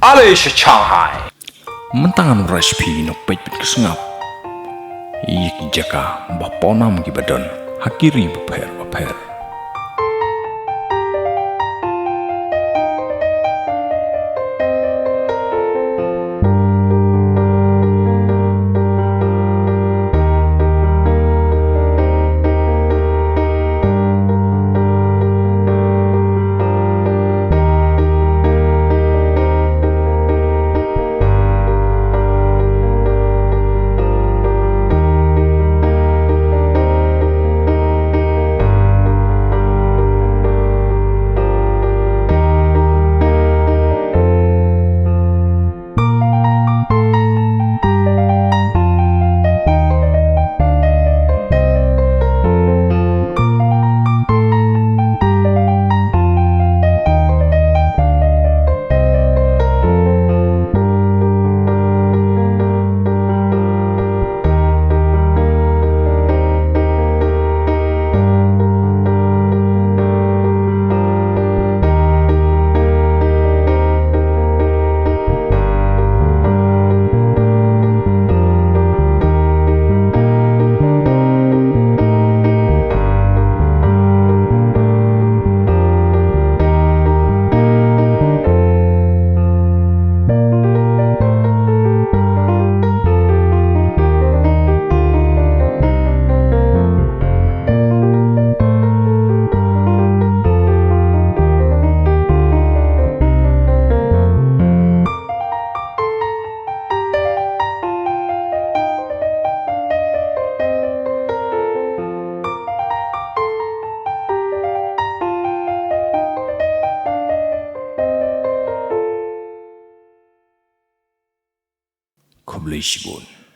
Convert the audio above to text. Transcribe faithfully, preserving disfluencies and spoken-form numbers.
Ale sha Shanghai. Mynta ngan wanrah sha phi noh peit bad ka sngap ïa ki jaka ba pawnam kiba don ha ki ri bapher bapher. Khublei shibun.